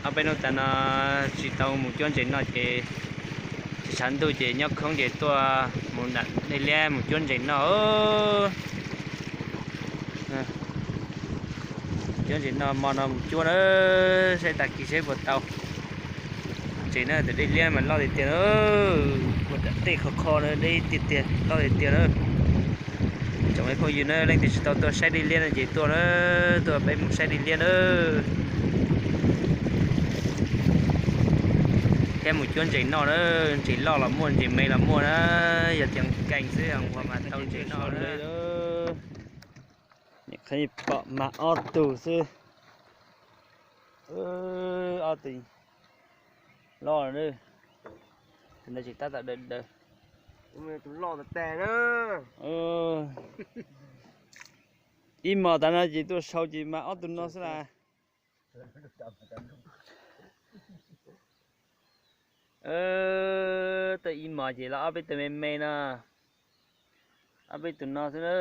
Ob peb hnub tas no tsis tau mus cuab ntses noj ces tsis tshav ntuj ces nyob khoob ces tuaj mus nram dej liab mus cuab ntses noj. Cuab ntses noj, hmo no mus cuab na, saib tag kis saib puas tau ntses na. Tam dej liab mas loj tiag tiag na, ua tam tej qhov qho na, deb tiag tiag, loj tiag tiag na. Tsoom phooj ywg na, leej twg tsis tau tuaj saib dej liab no ces tuaj na, tuaj peb mus saib dej liab na, thiab mus cuab ntses noj na. Ntses loj los muaj, ntses me los muaj na, yog tias nkees xwb mas tau ntses noj na. Nim qhib pom mas ob tug xwb, ob tug loj na, tus ntawd tsis tab tom daws daws. Ib hmos tas no ces tuaj sau ces mas ob tug no xwb las. Tuaj ib hmos ces los ob peb tug me me no, ob peb tug no xwb na.